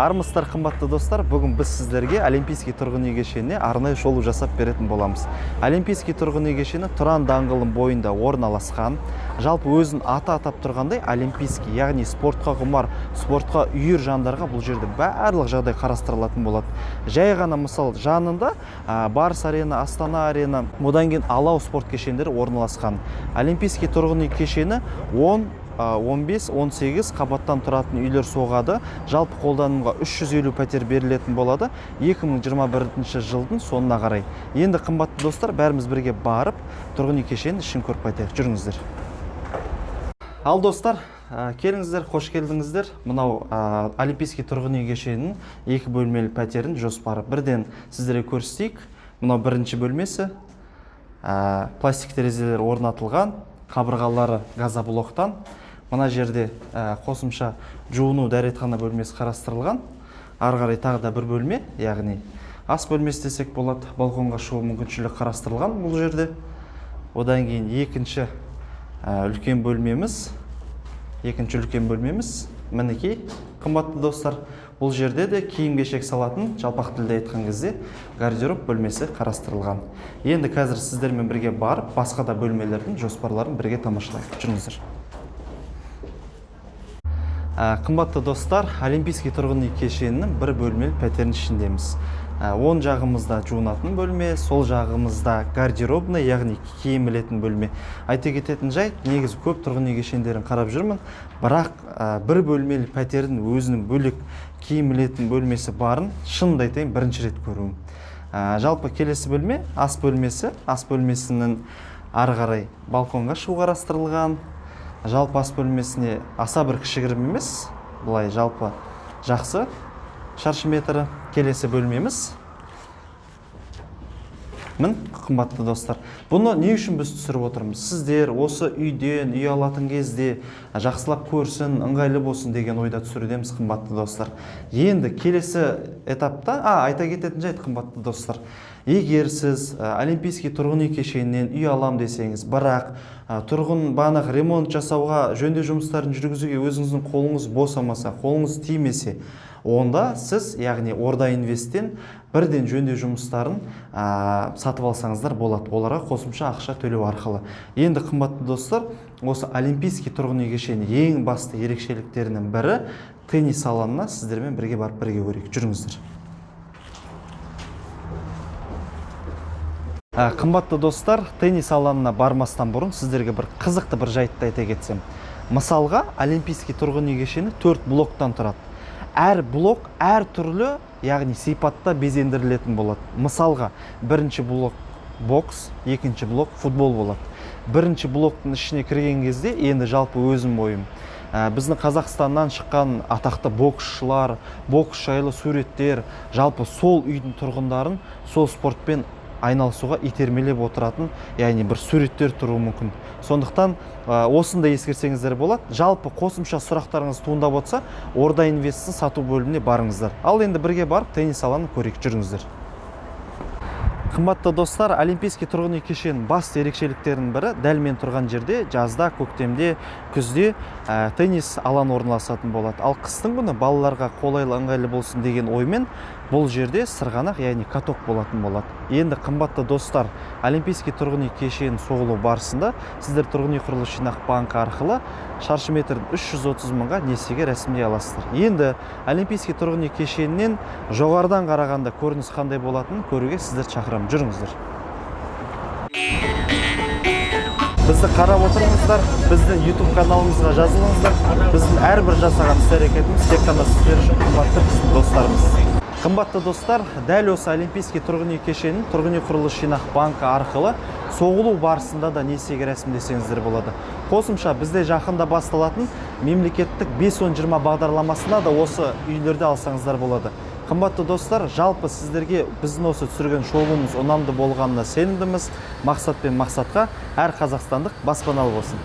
Армысыздар, қымбатты достар! Бүгін біз сіздерге Олимпийский тұрғын үй кешеніне арнайы шолу жасап беретін боламыз. Олимпийский тұрғын үй кешені Тұран даңғылының бойында орналасқан. Жалпы өзін аты атап тұрғандай, Олимпийский, яғни спортқа құмар, спортқа үйір жандарға бұл жерде барлық жағдай қарастырылатын болады. Жай ғана мысал, жанында Барыс Арена, Астана Арена, одан кейін Алау спорт кешендері орналасқан. Олимпийский тұрғын үй кешені 10, 15, 18 қабаттан тұратын үйлер соғады. Жалпы қолданымға 350 пәтер берілетін болады 2021 жылдың соңына қарай. Енді, қымбатты достар, бәріміз бірге барып тұрғын үй кешенінің ішін көріп қайтайық. Жүріңіздер. Ал, достар, келіңіздер, қош келдіңіздер. Мынау Олимпийский тұрғын үй кешенінің екі бөлмелі пәтерінің жоспары. Бірден сіздерге көрсетейік. Мынау бірінші бөлмесі, пластик терезелер орнатылған, қабырғалары газоблоктан. Мына жерде қосымша жуыну, дәретхана бөлмесі қарастырылған. Ары қарай тағы да бір бөлме, яғни ас бөлмесі десек болады. Балконға шығу мүмкіншілігі қарастырылған бұл жерде. Одан кейін екінші үлкен бөлмеміз, екінші үлкен бөлмеміз мінекей, қымбатты достар. Бұл жерде де киім кешек салатын, жалпақ тілде айтқан кезде, гардероб бөлмесі қарастырылған. Енді қазір сіздермен бірге барып, басқа да бөлмелердің жоспарларын бірге тамашалайық. Жүріңіздер. Қымбатты достар, Олимпийский тұрғын үй кешенінің бір бөлмелі пәтерінің ішіндеміз. Оң жағымызда жуынатын бөлме, сол жағымызда гардеробный, яғни киім ілетін бөлме. Айта кететін жайт, негізі көп тұрғын үй кешендерін қарап жүрмін, бірақ бір бөлмелі пәтердің өзінің бөлек киім ілетін бөлмесі барын, шынымды айтайын, бірінші рет көруім. Жалпы келесі бөлме ас бөлмесі. Ас бөлмесінің ары қарай балконға шығу қарастырылған. Жалпы ас бөлмесіне аса бір кішігірім емес, былай жалпы жақсы шаршы метрі. Келесі бөлмеміз мін, қымбатты достар. Бұны не үшін біз түсіріп отырмыз? Сіздер осы үйден үй алатын кезде жақсылап көрсін, ыңғайлы болсын деген ойда түсірудеміз, қымбатты достар. Енді келесі этапта айта кететін жайт, қымбатты достар, егер сіз Олимпийский тұрғын үй кешенінен үй алам десеңіз, бірақ тұрғын банақ ремонт жасауға, жөндеу жұмыстарын жүргізуге өзіңіздің қолыңыз босамаса, қолыңыз тимесе, онда сіз, яғни Орда Инвесттен бірден жөндеу жұмыстарын сатып алсаңыздар болады, оларға қосымша ақша төлеу арқылы. Енді, қымбатты достар, осы Олимпийский тұрғын үй кешені ең басты ерекшеліктерінің бірі теннис алаңына сіздермен бірге барып, бірге көрейік. Жүріңіздер. Қымбатты достар, теннис алаңына бармастан бұрын сіздерге бір қызықты бір жайтты айта кетсем. Мысалға, Олимпийский тұрғын үй кешені төрт блоктан тұрады. Әр блок әр түрлі, яғни сипатта безендірілетін болады. Мысалға, бірінші блок бокс, екінші блок футбол болады. Бірінші блоктың ішіне кірген кезде, енді жалпы өзім ойым, біздің Қазақстаннан шыққан атақты боксшылар, бокс жайлы суреттер, жалпы сол үйдің тұрғындарын сол спортпен айналысуға итермелеп отыратын, яғни бір суреттер тұруы мүмкін. Сондықтан осыны да ескерсеңіздер болады. Жалпы қосымша сұрақтарыңыз туындап отырса, Орда Инвесттің сату бөліміне барыңыздар. Ал енді бірге барып теннис алаңын көрейік. Жүріңіздер. Қымбатты достар, Олимпийский тұрғын үй кешенінің басты ерекшеліктерінің бірі дәл мен тұрған жерде жазда, көктемде, күзде теннис алаңы орналасатын болады. Ал қыстың күні балаларға қолайлы, ыңғайлы болсын деген оймен бұл жерде сырғанақ, яғни каток болатын болады. Енді, қымбатты достар, Олимпийский тұрғын үй кешенін соғылу барысында сіздер тұрғын үй құрылыс жинақ банкі арқылы шаршы метрін 330 мыңға несиеге рәсімдей аласыздар. Енді Олимпийский тұрғын үй кешенінен жоғарыдан қарағанда көрініс қандай болатынын көруге сіздерді шақырамын. Жүріңіздер. Бізді қарап отырыңыздар, біздің YouTube каналымызға жазылыңыздар. Біздің әрбір жасаған іс әрекетіміз тек қана сіздер үшін, қымбатты біздің достарымыз. Қымбатты достар, дәл осы Олимпийский тұрғын үй кешенін тұрғын үй құрылыс жинақ банкі арқылы соғылу барысында да несиеге рәсімдесеңіздер болады. Қосымша бізде жақында басталатын мемлекеттік 5-10-20 бағдарламасына да осы үйлерді алсаңыздар болады. Қымбатты достар, жалпы сіздерге біздің осы түсірген шолуымыз ұнамды болғанына сенімдіміз. Мақсат пен мақсатқа әр қазақстандық баспаналы болсын.